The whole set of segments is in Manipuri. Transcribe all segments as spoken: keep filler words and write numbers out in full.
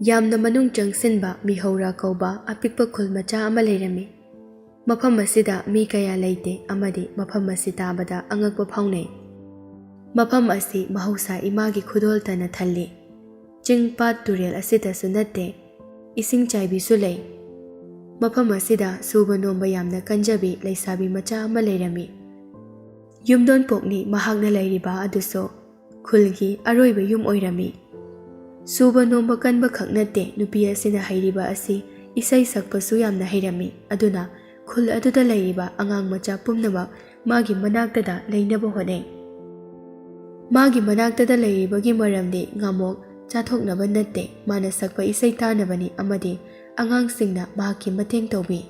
ꯌꯥꯝꯅ ꯃꯅꯨꯡ ꯆꯪꯁꯤꯟꯕ ꯃꯤꯍꯧꯔꯥ ꯀꯧꯕ ꯑꯄꯤꯛꯄ ꯈꯨꯜ ꯃꯆꯥ ꯑꯃ ꯂꯩꯔꯝꯃꯤ꯫ ꯃꯐꯝ ꯑꯁꯤꯗ ꯃꯤ ꯀꯌꯥ ꯂꯩꯇꯦ ꯑꯃꯗꯤ ꯃꯐꯝ ꯑꯁꯤ ꯇꯥꯕꯗ ꯑꯉꯛꯄ ꯐꯥꯎꯅꯩ꯫ ꯃꯐꯝ ꯑꯁꯤ ꯃꯍꯧꯁꯥ ꯏꯃꯥꯒꯤ ꯈꯨꯗꯣꯜꯇꯅ ꯊꯜꯂꯤ꯫ ꯆꯤꯡ, ꯄꯥꯠ, ꯇꯨꯔꯦꯜ ꯑꯁꯤꯗꯁꯨ ꯅꯠꯇꯦ, ꯏꯁꯤꯡ ꯆꯥꯏꯕꯤꯁꯨ ꯂꯩ꯫ ꯃꯐꯝ ꯑꯁꯤꯗ ꯁꯨꯕ ꯅꯣꯝꯕ ꯌꯥꯝꯅ ꯀꯟꯖꯕꯤ ꯂꯩꯁꯥꯕꯤ ꯃꯆꯥ ꯑꯃ ꯂꯩꯔꯝꯃꯤ꯫ ꯌꯨꯝꯗꯣꯟꯄꯣꯛꯅꯤ ꯃꯍꯥꯛꯅ ꯂꯩꯔꯤꯕ ꯑꯗꯨꯁꯨ ꯈꯨꯜꯒꯤ ꯑꯔꯣꯏꯕ ꯌꯨꯝ ꯑꯣꯏꯔꯝꯃꯤ꯫ ꯁꯨꯕ ꯅꯣꯝꯕ ꯀꯟꯕ ꯈꯛ ꯅꯠꯇꯦ, ꯅꯨꯄꯤ ꯑꯁꯤꯅ ꯍꯩꯔꯤꯕ ꯑꯁꯤ ꯏꯁꯩ ꯁꯛꯄꯁꯨ ꯌꯥꯝꯅ ꯍꯩꯔꯝꯃꯤ꯫ ꯑꯗꯨꯅ ꯈꯨꯜ ꯑꯗꯨꯗ ꯂꯩꯔꯤꯕ ꯑꯉꯥꯡ ꯃꯆꯥ ꯄꯨꯝꯅꯃꯛ ꯃꯥꯒꯤ ꯃꯅꯥꯛꯇꯗ ꯂꯩꯅꯕ ꯍꯣꯠꯅꯩ꯫ ꯃꯥꯒꯤ ꯃꯅꯥꯛꯇꯗ ꯂꯩꯔꯤꯕꯒꯤ ꯃꯔꯝꯗꯤ ꯉꯥꯃꯣꯛ ꯆꯥꯊꯣꯛꯅꯕ ꯅꯠꯇꯦ, ꯃꯥꯅ ꯁꯛꯄ ꯏꯁꯩ ꯇꯥꯅꯕꯅꯤ ꯑꯃꯗꯤ ꯑꯉꯥꯡꯁꯤꯡꯅ ꯃꯍꯥꯛꯀꯤ ꯃꯇꯦꯡ ꯇꯧꯕꯤ꯫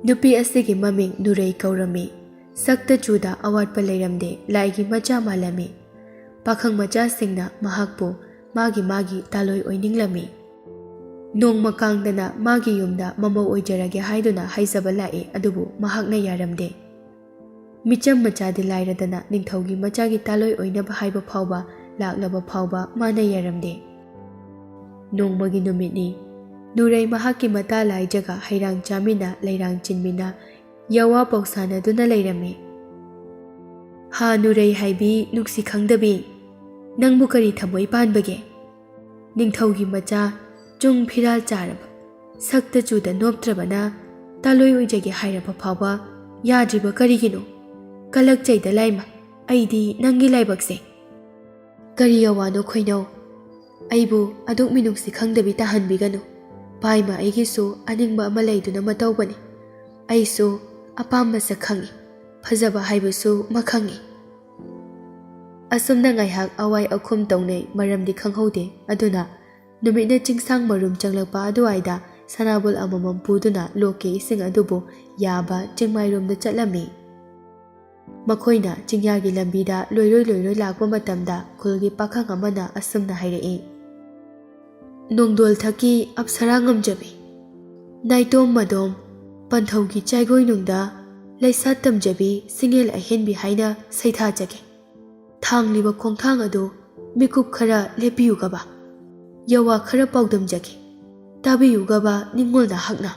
ꯅꯨꯄꯤ ꯑꯁꯤꯒꯤ ꯃꯃꯤꯡ ꯅꯨꯔꯩ ꯀꯧꯔꯝꯃꯤ꯫ ꯁꯛꯇ ꯆꯨꯗ ꯑꯋꯥꯠꯄ ꯂꯩꯔꯝꯗꯦ, ꯂꯥꯏꯒꯤ ꯃꯆꯥ ꯃꯥꯜꯂꯝꯃꯤ꯫ ꯄꯥꯈꯪ ꯃꯆꯥꯁꯤꯡꯅ ꯃꯍꯥꯛꯄꯨ ꯃꯥꯒꯤ ꯃꯥꯒꯤ ꯇꯥꯂꯣꯏ ꯑꯣꯏꯅꯤꯡꯂꯝꯃꯤ꯫ ꯅꯣꯡꯃ ꯀꯥꯡꯗꯅ ꯃꯥꯒꯤ ꯌꯨꯝꯗ ꯃꯃꯧ ꯑꯣꯏꯖꯔꯒꯦ ꯍꯥꯏꯗꯨꯅ ꯍꯥꯏꯖꯕ ꯂꯥꯛꯏ, ꯑꯗꯨꯕꯨ ꯃꯍꯥꯛꯅ ꯌꯥꯔꯝꯗꯦ꯫ ꯃꯤꯆꯝ ꯃꯆꯥꯗꯤ ꯂꯥꯏꯔꯗꯅ ꯅꯤꯡꯊꯧꯒꯤ ꯃꯆꯥꯒꯤ ꯇꯥꯂꯣꯏ ꯑꯣꯏꯅꯕ ꯍꯥꯏꯕ ꯐꯥꯎꯕ ꯂꯥꯛꯂꯕ ꯐꯥꯎꯕ ꯃꯥꯅ ꯌꯥꯔꯝꯗꯦ꯫ ꯅꯣꯡꯃꯒꯤ ꯅꯨꯃꯤꯠꯅꯤ꯫ ꯅꯨꯔꯩ ꯃꯍꯥꯛꯀꯤ ꯃꯇꯥ ꯂꯥꯏꯖꯒ ꯍꯩꯔꯥꯡ ꯆꯥꯃꯤꯟꯅ ꯂꯩꯔꯥꯡ ꯆꯤꯟꯃꯤꯟꯅ ꯌꯋꯥ ꯄꯥꯎꯁꯥꯅꯗꯨꯅ ꯂꯩꯔꯝꯃꯤ꯫ "ꯍꯥ ꯅꯨꯔꯩ ꯍꯥꯏꯕꯤ ꯅꯨꯡꯁꯤ ꯈꯪꯗꯕꯤ, ꯅꯪꯕꯨ ꯀꯔꯤ ꯊꯃꯣꯏ ꯄꯥꯟꯕꯒꯦ? ꯅꯤꯡꯊꯧꯒꯤ ꯃꯆꯥ, ꯆꯨꯡ ꯐꯤꯔꯥꯜ ꯆꯥꯔꯕ, ꯁꯛꯇ ꯆꯨꯗ ꯅꯣꯞꯇ꯭ꯔꯕꯅ ꯇꯥꯂꯣꯏ ꯑꯣꯏꯖꯒꯦ ꯍꯥꯏꯔꯕ ꯐꯥꯎꯕ ꯌꯥꯗ꯭ꯔꯤꯕ ꯀꯔꯤꯒꯤꯅꯣ? ꯀꯂꯛꯆꯩꯗ ꯂꯥꯏꯃ, ꯑꯩꯗꯤ ꯅꯪꯒꯤ ꯂꯥꯏꯕꯛꯁꯦ꯫ ꯀꯔꯤ ꯑꯋꯥꯅꯣ ꯈꯣꯏꯅꯧ? ꯑꯩꯕꯨ ꯑꯗꯨꯛ ꯃꯤꯅꯨꯡꯁꯤ ꯈꯪꯗꯕꯤ ꯇꯥꯍꯟꯕꯤꯒꯅꯨ꯫ ꯄꯥꯏꯃ ꯑꯩꯒꯤꯁꯨ ꯑꯅꯤꯡꯕ ꯑꯃ ꯂꯩꯗꯨꯅ ꯃꯇꯧꯕꯅꯤ꯫ ꯑꯩꯁꯨ ꯑꯄꯥꯝꯕ ꯁꯛ ꯈꯪꯏ, ꯐꯖꯕ ꯍꯥꯏꯕꯁꯨ ꯃꯈꯪꯏ꯫" ꯑꯁꯨꯝꯅ ꯉꯥꯏꯍꯥꯛ ꯑꯋꯥꯏ ꯑꯈꯨꯝ ꯇꯧꯅꯩ, ꯃꯔꯝꯗꯤ ꯈꯪꯍꯧꯗꯦ꯫ ꯑꯗꯨꯅ ꯅꯨꯃꯤꯠꯅ ꯆꯤꯡꯁꯥꯡ ꯃꯔꯨꯝ ꯆꯪꯂꯛꯄ ꯑꯗꯨꯋꯥꯏꯗ ꯁꯅꯥꯕꯨꯜ ꯑꯃꯃꯝ ꯄꯨꯗꯨꯅ ꯂꯣꯛꯀꯤ ꯏꯁꯤꯡ ꯑꯗꯨꯕꯨ ꯌꯥꯕ ꯆꯤꯡꯃꯥꯏꯔꯣꯝꯗ ꯆꯠꯂꯝꯃꯤ꯫ ꯃꯈꯣꯏꯅ ꯆꯤꯡꯌꯥꯒꯤ ꯂꯝꯕꯤꯗ ꯂꯣꯏꯔꯣꯏ ꯂꯣꯏꯔꯣꯏ ꯂꯥꯛꯄ ꯃꯇꯝꯗ ꯈꯨꯜꯒꯤ ꯄꯥꯈꯪ ꯑꯃꯅ ꯑꯁꯨꯝꯅ ꯍꯥꯏꯔꯛꯏ, "ꯅꯣꯡꯗꯣꯜ ꯊꯛꯀꯤ ꯑꯞꯁꯔꯥ ꯉꯝꯖꯕꯤ, ꯅꯥꯏꯇꯣꯝ ꯃꯗꯣꯝ, ꯄꯟꯊꯧꯒꯤ ꯆꯥꯏꯒꯣꯏꯅꯨꯡꯗ ꯂꯩꯁꯥ ꯇꯝꯖꯕꯤ ꯁꯤꯡꯉꯦꯜ ꯑꯍꯦꯟꯕꯤ ꯍꯥꯏꯅ ꯁꯩꯊꯥꯖꯒꯦ꯫ ꯊꯥꯡꯂꯤꯕ ꯈꯣꯡꯊꯥꯡ ꯑꯗꯨ ꯃꯤꯀꯨꯞ ꯈꯔ ꯂꯦꯞꯄꯤꯌꯨꯒꯕ꯫ ꯌꯥꯋꯥ ꯈꯔ ꯄꯥꯎꯗꯝꯖꯒꯦ꯫ ꯇꯥꯕꯤꯌꯨꯒꯕ ꯅꯤꯡꯉꯣꯜ ꯅꯍꯥꯛꯅ꯫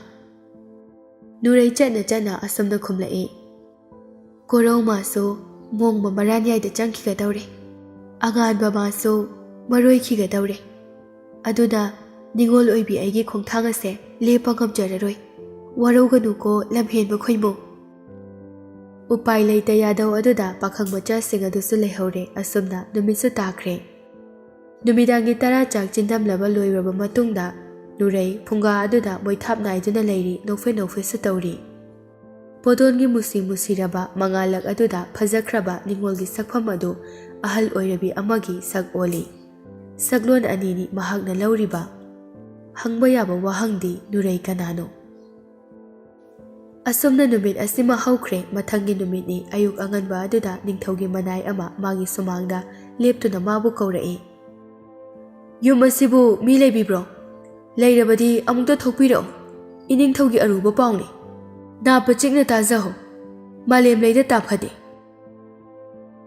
ꯅꯨꯔꯩ ꯆꯠꯅ ꯆꯠꯅ ꯑꯁꯨꯝꯅ ꯈꯨꯝꯂꯛꯏ꯫ ꯀꯣꯔꯧꯃꯥꯁꯨ ꯃꯣꯡꯃ ꯃꯔꯥꯟꯌꯥꯏꯗ ꯆꯪꯈꯤꯒꯗꯧꯔꯦ꯫ ꯑꯉꯥꯟꯕ ꯃꯥꯁꯨ ꯃꯔꯣꯏꯈꯤꯒꯗꯧꯔꯦ꯫ ꯑꯗꯨꯅ ꯅꯤꯡꯉꯣꯜ ꯑꯣꯏꯕꯤ ꯑꯩꯒꯤ ꯈꯣꯡꯊꯥꯡ ꯑꯁꯦ ꯂꯦꯞꯄ ꯉꯝꯖꯔꯔꯣꯏ꯫ ꯋꯥꯔꯧꯒꯅꯨꯀꯣ ꯂꯝꯍꯦꯟꯕ ꯈꯣꯏꯃꯨ꯫ ꯎꯄꯥꯏ ꯂꯩꯇ ꯌꯥꯗꯧ ꯑꯗꯨꯗ ꯄꯥꯈꯪ ꯃꯆꯥꯁꯤꯡ ꯑꯗꯨꯁꯨ ꯂꯩꯍꯧꯔꯦ꯫ ꯑꯁꯨꯝꯅ ꯅꯨꯃꯤꯠꯁꯨ ꯇꯥꯈ꯭ꯔꯦ꯫ ꯅꯨꯃꯤꯗꯥꯡꯒꯤ ꯇꯔꯥ ꯆꯥꯛ ꯆꯤꯟꯗꯝꯂꯕ ꯂꯣꯏꯔꯕ ꯃꯇꯨꯡꯗ ꯅꯨꯔꯩ ꯐꯨꯡꯒꯥ ꯑꯗꯨꯗ ꯃꯣꯏꯊꯥꯞ ꯅꯥꯏꯗꯨꯅ ꯂꯩꯔꯤ, ꯅꯣꯛꯐꯦꯠ ꯅꯣꯛꯐꯦꯠꯁꯨ ꯇꯧꯔꯤ꯫ ꯄꯣꯗꯣꯟꯒꯤ ꯃꯨꯁꯤ ꯃꯨꯁꯤꯔꯕ ꯃꯉꯥꯜꯂꯛ ꯑꯗꯨꯗ ꯐꯖꯈ꯭ꯔꯕ ꯅꯤꯡꯉꯣꯜꯒꯤ ꯁꯛꯐꯝ ꯑꯗꯨ ꯑꯍꯜ ꯑꯣꯏꯔꯕꯤ ꯑꯃꯒꯤ ꯁꯛ ꯑꯣꯜꯂꯤ꯫ ꯁꯛꯂꯣꯟ ꯑꯅꯤꯅꯤ ꯃꯍꯥꯛꯅ ꯂꯧꯔꯤꯕ꯫ ꯍꯪꯕ ꯌꯥꯕ ꯋꯥꯍꯪꯗꯤ ꯅꯨꯔꯩ ꯀꯅꯥꯅꯣ? ꯑꯁꯨꯝꯅ ꯅꯨꯃꯤꯠ ꯑꯁꯤꯃ ꯍꯧꯈ꯭ꯔꯦ꯫ ꯃꯊꯪꯒꯤ ꯅꯨꯃꯤꯠꯅꯤ꯫ ꯑꯌꯨꯛ ꯑꯉꯟꯕ ꯑꯗꯨꯗ ꯅꯤꯡꯊꯧꯒꯤ ꯃꯅꯥꯏ ꯑꯃ ꯃꯥꯒꯤ ꯁꯨꯃꯥꯡꯗ ꯂꯦꯞꯇꯨꯅ ꯃꯥꯕꯨ ꯀꯧꯔꯛꯏ꯫ "ꯌꯨꯝ ꯑꯁꯤꯕꯨ ꯃꯤ ꯂꯩꯕꯤꯕ꯭ꯔꯣ? ꯂꯩꯔꯕꯗꯤ ꯑꯃꯨꯛꯇ ꯊꯣꯛꯄꯤꯔꯛꯎ꯫ ꯏꯅꯤꯡꯊꯧꯒꯤ ꯑꯔꯨꯕ ꯄꯥꯎꯅꯤ꯫ ꯅꯥ ꯄꯆꯤꯛꯅ ꯇꯥꯖꯍꯧ꯫ ꯃꯥꯂꯦꯝ ꯂꯩꯗ ꯇꯥꯐꯗꯦ꯫"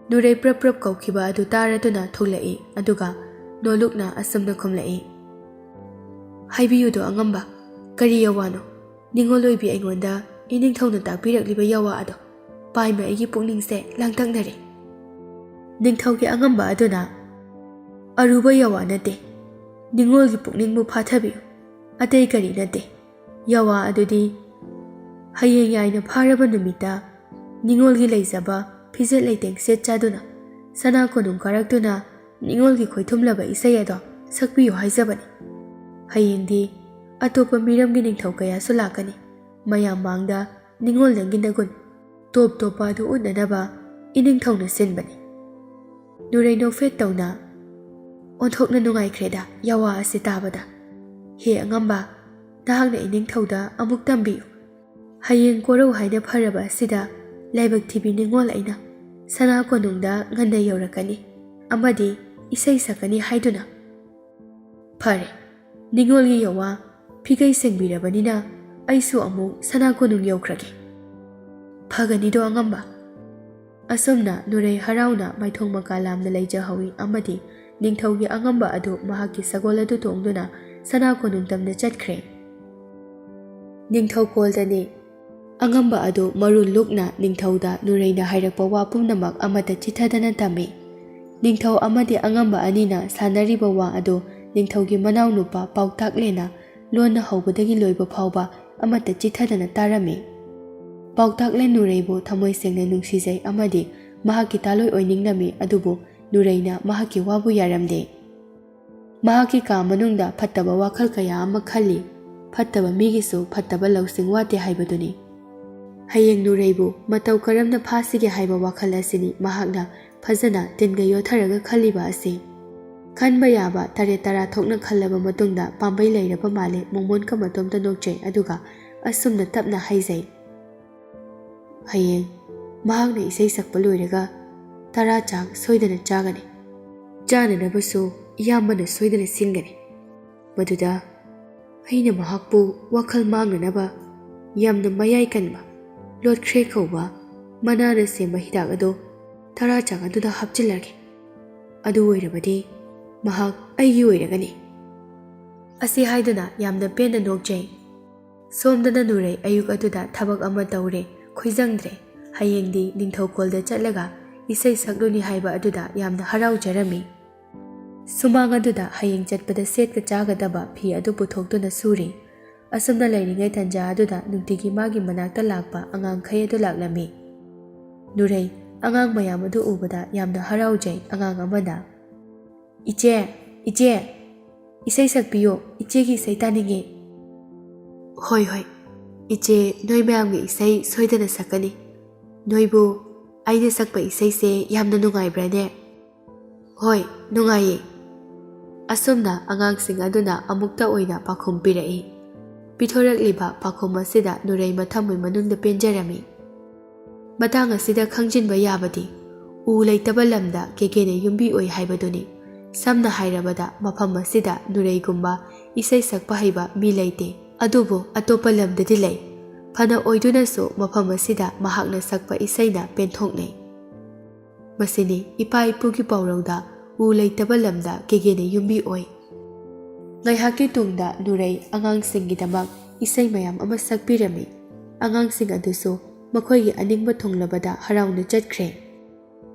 ꯅꯨꯔꯩ ꯄ꯭ꯔꯞ ꯄ꯭ꯔꯞ ꯀꯧꯈꯤꯕ ꯑꯗꯨ ꯇꯥꯔꯗꯨꯅ ꯊꯣꯛꯂꯛꯏ, ꯑꯗꯨꯒ ꯅꯣꯂꯨꯛꯅ ꯑꯁꯨꯝꯅ ꯈꯨꯝꯂꯛꯏ꯫ "ꯍꯥꯏꯕꯤꯌꯨꯗꯣ ꯑꯉꯝꯕ, ꯀꯔꯤ ꯌꯥꯋꯥꯅꯣ? ꯅꯤꯡꯉꯣꯜ ꯑꯣꯏꯕꯤ ꯑꯩꯉꯣꯟꯗ ꯏꯅꯤꯡꯊꯧꯅ ꯇꯥꯛꯄꯤꯔꯛꯂꯤꯕ ꯌꯥꯋꯥ ꯑꯗꯣ ꯄꯥꯏꯃ ꯑꯩꯒꯤ ꯄꯨꯛꯅꯤꯡꯁꯦ ꯂꯥꯡꯇꯛꯅꯔꯦ꯫" ꯅꯤꯡꯊꯧꯒꯤ ꯑꯉꯝꯕ ꯑꯗꯨꯅ, "ꯑꯔꯨꯕ ꯌꯥꯋꯥ ꯅꯠꯇꯦ, ꯅꯤꯡꯉꯣꯜꯒꯤ ꯄꯨꯛꯅꯤꯡꯕꯨ ꯐꯥꯊꯕꯤꯌꯨ, ꯑꯇꯩ ꯀꯔꯤ ꯅꯠꯇꯦ꯫ ꯌꯥꯋꯥ ꯑꯗꯨꯗꯤ ꯍꯌꯦꯡ ꯌꯥꯏꯅ ꯐꯥꯔꯕ ꯅꯨꯃꯤꯠꯇ ꯅꯤꯡꯉꯣꯜꯒꯤ ꯂꯩꯖꯕ ꯐꯤꯖꯦꯠ ꯂꯩꯇꯦꯡ ꯁꯦꯠ ꯆꯥꯗꯨꯅ ꯁꯅꯥ ꯀꯣꯅꯨꯡ ꯀꯥꯔꯛꯇꯨꯅ ꯅꯤꯡꯉꯣꯜꯒꯤ ꯈꯣꯏꯊꯨꯝꯂꯕ ꯏꯁꯩ ꯑꯗꯣ ꯁꯛꯄꯤꯌꯨ ꯍꯥꯏꯖꯕꯅꯤ꯫ ꯍꯌꯦꯡꯗꯤ ꯑꯇꯣꯞꯄ ꯃꯤꯔꯝꯒꯤ ꯅꯤꯡꯊꯧ ꯀꯌꯥꯁꯨ ꯂꯥꯛꯀꯅꯤ꯫ ꯃꯌꯥꯝ ꯃꯥꯡꯗ ꯅꯤꯡꯉꯣꯜ ꯅꯪꯒꯤ ꯅꯒꯨꯟ ꯇꯣꯞ ꯇꯣꯞꯄ ꯑꯗꯨ ꯎꯠꯅꯅꯕ ꯏꯅꯤꯡꯊꯧꯅ ꯁꯤꯟꯕꯅꯤ꯫" ꯅꯨꯔꯩ ꯅꯣꯛꯐꯦꯠ ꯇꯧꯅ, "ꯑꯣꯟꯊꯣꯛꯅ ꯅꯨꯡꯉꯥꯏꯈ꯭ꯔꯦꯗ ꯌꯥꯋꯥ ꯑꯁꯤ ꯇꯥꯕꯗ꯫ ꯍꯦ ꯑꯉꯝꯕ, ꯅꯍꯥꯛꯅ ꯏꯅꯤꯡꯊꯧꯗ ꯑꯃꯨꯛ ꯇꯝꯕꯤꯌꯨ꯫ ꯍꯌꯦꯡ ꯀꯣꯔꯧ ꯍꯥꯏꯅ ꯐꯔꯕ ꯑꯁꯤꯗ ꯂꯥꯏꯕꯛ ꯊꯤꯕꯤ ꯅꯤꯡꯉꯣꯜ ꯑꯩꯅ ꯁꯅꯥ ꯀꯣꯅꯨꯡꯗ ꯉꯟꯅ ꯌꯧꯔꯛꯀꯅꯤ ꯑꯃꯗꯤ ꯏꯁꯩ ꯁꯛꯀꯅꯤ ꯍꯥꯏꯗꯨꯅ꯫ ꯐꯔꯦ, ꯅꯤꯡꯉꯣꯜꯒꯤ ꯌꯥꯋꯥ ꯐꯤꯒꯩ ꯁꯦꯡꯕꯤꯔꯕꯅꯤꯅ ꯑꯩꯁꯨ ꯑꯃꯨꯛ ꯁꯅꯥ ꯀꯣꯅꯨꯡ ꯌꯧꯈ꯭ꯔꯒꯦ꯫" "ꯐꯒꯅꯤꯗꯣ ꯑꯉꯝꯕ꯫" ꯑꯁꯨꯝꯅ ꯅꯨꯔꯩ ꯍꯔꯥꯎꯅ ꯃꯥꯏꯊꯣꯡ ꯃꯀꯥ ꯂꯥꯝꯅ ꯂꯩꯖꯍꯧꯏ ꯑꯃꯗꯤ ꯅꯤꯡꯊꯧꯒꯤ ꯑꯉꯝꯕ ꯑꯗꯨ ꯃꯍꯥꯛꯀꯤ ꯁꯒꯣꯜ ꯑꯗꯨ ꯇꯣꯡꯗꯨꯅ ꯁꯅꯥ ꯀꯣꯅꯨꯡ ꯇꯝꯗ ꯆꯠꯈ꯭ꯔꯦ꯫ ꯅꯤꯡꯊꯧꯀꯣꯜꯗꯅꯤ꯫ ꯑꯉꯝꯕ ꯑꯗꯨ ꯃꯔꯨ ꯂꯨꯛꯅ ꯅꯤꯡꯊꯧꯗ ꯅꯨꯔꯩꯅ ꯍꯥꯏꯔꯛꯄ ꯋꯥ ꯄꯨꯝꯅꯃꯛ ꯑꯃꯠꯇ ꯆꯤꯠꯊꯗꯅ ꯇꯝꯃꯤ꯫ ꯅꯤꯡꯊꯧ ꯑꯃꯗꯤ ꯑꯉꯝꯕ ꯑꯅꯤꯅ ꯁꯥꯟꯅꯔꯤꯕ ꯋꯥ ꯑꯗꯨ ꯅꯤꯡꯊꯧꯒꯤ ꯃꯅꯥꯎꯅꯨꯄꯥ ꯄꯥꯎꯇꯥꯛꯂꯦꯅ ꯂꯣꯟꯅ ꯍꯧꯕꯗꯒꯤ ꯂꯣꯏꯕ ꯐꯥꯎꯕ ꯑꯃꯠꯇ ꯆꯤꯠꯊꯗꯅ ꯇꯥꯔꯝꯃꯤ꯫ ꯄꯥꯎꯇꯥꯛꯂꯦ ꯅꯨꯔꯩꯕꯨ ꯊꯃꯣꯏ ꯁꯦꯡꯅ ꯅꯨꯡꯁꯤꯖꯩ ꯑꯃꯗꯤ ꯃꯍꯥꯛꯀꯤ ꯇꯥꯂꯣꯏ ꯑꯣꯏꯅꯤꯡꯂꯝꯃꯤ, ꯑꯗꯨꯕꯨ ꯅꯨꯔꯩꯅ ꯃꯍꯥꯛꯀꯤ ꯋꯥꯕꯨ ꯌꯥꯔꯝꯗꯦ꯫ ꯃꯍꯥꯛꯀꯤ ꯀꯥ ꯃꯅꯨꯡꯗ ꯐꯠꯇꯕ ꯋꯥꯈꯜ ꯀꯌꯥ ꯑꯃ ꯈꯜꯂꯤ꯫ ꯐꯠꯇꯕ ꯃꯤꯒꯤꯁꯨ ꯐꯠꯇꯕ ꯂꯧꯁꯤꯡ ꯋꯥꯠꯇꯦ ꯍꯥꯏꯕꯗꯨꯅꯤ꯫ ꯍꯌꯦꯡ ꯅꯨꯔꯩꯕꯨ ꯃꯇꯧ ꯀꯔꯝꯅ ꯐꯥꯁꯤꯒꯦ ꯍꯥꯏꯕ ꯋꯥꯈꯜ ꯑꯁꯤꯅꯤ ꯃꯍꯥꯛꯅ ꯐꯖꯅ ꯇꯤꯟꯒ ꯌꯣꯠꯊꯔꯒ ꯈꯜꯂꯤꯕ ꯑꯁꯤ꯫ ꯈꯟꯕ ꯌꯥꯕ ꯇꯔꯦꯠ ꯇꯔꯥ ꯊꯣꯛꯅ ꯈꯜꯂꯕ ꯃꯇꯨꯡꯗ ꯄꯥꯝꯕꯩ ꯂꯩꯔꯕ ꯃꯥꯜꯂꯦ ꯃꯣꯃꯣꯟꯀ ꯃꯇꯣꯝꯇ ꯅꯣꯛꯆꯩ, ꯑꯗꯨꯒ ꯑꯁꯨꯝꯅ ꯇꯞꯅ ꯍꯥꯏꯖꯩ, "ꯍꯌꯦꯡ ꯃꯍꯥꯛꯅ ꯏꯁꯩ ꯁꯛꯄ ꯂꯣꯏꯔꯒ ꯇꯔꯥ ꯆꯥꯛ ꯁꯣꯏꯗꯅ ꯆꯥꯒꯅꯤ꯫ ꯆꯥꯅꯅꯕꯁꯨ ꯏꯌꯥꯝꯕꯅ ꯁꯣꯏꯗꯅ ꯁꯤꯟꯒꯅꯤ꯫ ꯃꯗꯨꯗ ꯑꯩꯅ ꯃꯍꯥꯛꯄꯨ ꯋꯥꯈꯜ ꯃꯥꯡꯅꯅꯕ ꯌꯥꯝꯅ ꯃꯌꯥꯏ ꯀꯟꯕ, ꯂꯣꯠꯈ꯭ꯔꯦ ꯀꯧꯕ ꯃꯅꯥꯅ ꯁꯦꯝꯕ ꯍꯤꯗꯥꯛ ꯑꯗꯨ ꯇꯔꯥ ꯆꯥꯛ ꯑꯗꯨꯗ ꯍꯥꯞꯆꯤꯜꯂꯒꯦ꯫ ꯑꯗꯨ ꯑꯣꯏꯔꯕꯗꯤ ꯃꯍꯥꯛ ꯑꯩꯒꯤ ꯑꯣꯏꯔꯒꯅꯤ"꯫ ꯑꯁꯤ ꯍꯥꯏꯗꯨꯅ ꯌꯥꯝꯅ ꯄꯦꯟꯅ ꯅꯣꯛꯆꯩ꯫ ꯁꯣꯝꯗꯅ ꯅꯨꯔꯩ ꯑꯌꯨꯛ ꯑꯗꯨꯗ ꯊꯕꯛ ꯑꯃ ꯇꯧꯔꯦ, ꯈꯣꯏꯖꯪꯗ꯭ꯔꯦ꯫ ꯍꯌꯦꯡꯗꯤ ꯅꯤꯡꯊꯧꯀꯣꯜꯗ ꯆꯠꯂꯒ ꯏꯁꯩ ꯁꯛꯂꯨꯅꯤ ꯍꯥꯏꯕ ꯑꯗꯨꯗ ꯌꯥꯝꯅ ꯍꯔꯥꯎꯖꯔꯝꯃꯤ꯫ ꯁꯨꯃꯥꯡ ꯑꯗꯨꯗ ꯍꯌꯦꯡ ꯆꯠꯄꯗ ꯁꯦꯠꯀ ꯆꯥꯒꯗꯕ ꯐꯤ ꯑꯗꯨ ꯄꯨꯊꯣꯛꯇꯨꯅ ꯁꯨꯔꯤ꯫ ꯑꯁꯨꯝꯅ ꯂꯩꯔꯤꯉꯩ ꯇꯟꯖꯥ ꯑꯗꯨꯗ ꯅꯨꯡꯇꯤꯒꯤ ꯃꯥꯒꯤ ꯃꯅꯥꯛꯇ ꯂꯥꯛꯄ ꯑꯉꯥꯡꯈꯩ ꯑꯗꯨ ꯂꯥꯛꯂꯝꯃꯤ꯫ ꯅꯨꯔꯩ ꯑꯉꯥꯡ ꯃꯌꯥꯝ ꯑꯗꯨ ꯎꯕꯗ ꯌꯥꯝꯅ ꯍꯔꯥꯎꯖꯩ꯫ ꯑꯉꯥꯡ ꯑꯃꯅ, "ꯏꯆꯦ, ꯏꯆꯦ, ꯏꯁꯩ ꯁꯛꯄꯤꯌꯣ, ꯏꯆꯦꯒꯤ ꯏꯁꯩ ꯇꯥꯅꯤꯡꯉꯦ"꯫ "ꯍꯣꯏ, ꯍꯣꯏ, ꯏꯆꯦ ꯅꯣꯏ ꯃꯌꯥꯝꯒꯤ ꯏꯁꯩ ꯁꯣꯏꯗꯅ ꯁꯛꯀꯅꯤ꯫ ꯅꯣꯏꯕꯨ ꯑꯩꯅ ꯁꯛꯄ ꯏꯁꯩꯁꯦ ꯌꯥꯝꯅ ꯅꯨꯡꯉꯥꯏꯕ꯭ꯔꯥꯅꯦ?" "ꯍꯣꯏ, ꯅꯨꯡꯉꯥꯏꯌꯦ"꯫ ꯑꯁꯨꯝꯅ ꯑꯉꯥꯡꯁꯤꯡ ꯑꯗꯨꯅ ꯑꯃꯨꯛꯇ ꯑꯣꯏꯅ ꯄꯥꯎꯈꯨꯝ ꯄꯤꯔꯛꯏ꯫ ꯄꯤꯊꯣꯔꯛꯂꯤꯕ ꯄꯥꯎꯈꯨꯝ ꯑꯁꯤꯗ ꯅꯨꯔꯩ ꯃꯊꯝꯃꯣꯏ ꯃꯅꯨꯡꯗ ꯄꯦꯟꯖꯔꯝꯃꯤ꯫ ꯃꯇꯥꯡ ꯑꯁꯤꯗ ꯈꯪꯖꯤꯟꯕ ꯌꯥꯕꯗꯤ, ꯎ ꯂꯩꯇꯕ ꯂꯝꯗ ꯀꯦꯀꯦꯅ ꯌꯨꯝꯕꯤ ꯑꯣꯏ ꯍꯥꯏꯕꯗꯨꯅꯤ꯫ ꯁꯝꯅ ꯍꯥꯏꯔꯕꯗ, ꯃꯐꯝ ꯑꯁꯤꯗ ꯅꯨꯔꯩꯒꯨꯝꯕ ꯏꯁꯩ ꯁꯛꯄ ꯍꯩꯕ ꯃꯤ ꯂꯩꯇꯦ꯫ ꯑꯗꯨꯕꯨ ꯑꯇꯣꯞꯄ ꯂꯝꯗꯗꯤ ꯂꯩ꯫ ꯐꯅ ꯑꯣꯏꯗꯨꯅꯁꯨ ꯃꯐꯝ ꯑꯁꯤꯗ ꯃꯍꯥꯛꯅ ꯁꯛꯄ ꯏꯁꯩꯅ ꯄꯦꯟꯊꯣꯛꯅꯩ꯫ ꯃꯁꯤꯅꯤ ꯏꯄꯥ ꯏꯄꯨꯒꯤ ꯄꯥꯎꯔꯧꯗ ꯎ ꯂꯩꯇꯕ ꯂꯝꯗ ꯀꯦꯒꯦꯅ ꯌꯨꯝꯕꯤ ꯑꯣꯏ꯫ ꯉꯥꯏꯍꯥꯛꯀꯤ ꯇꯨꯡꯗ ꯅꯨꯔꯩ ꯑꯉꯥꯡꯁꯤꯡꯒꯤꯗꯃꯛ ꯏꯁꯩ ꯃꯌꯥꯝ ꯑꯃ ꯁꯛꯄꯤꯔꯝꯃꯤ꯫ ꯑꯉꯥꯡꯁꯤꯡ ꯑꯗꯨꯁꯨ ꯃꯈꯣꯏꯒꯤ ꯑꯅꯤꯡꯕ ꯊꯨꯡꯂꯕꯗ ꯍꯔꯥꯎꯅ ꯆꯠꯈ꯭ꯔꯦ꯫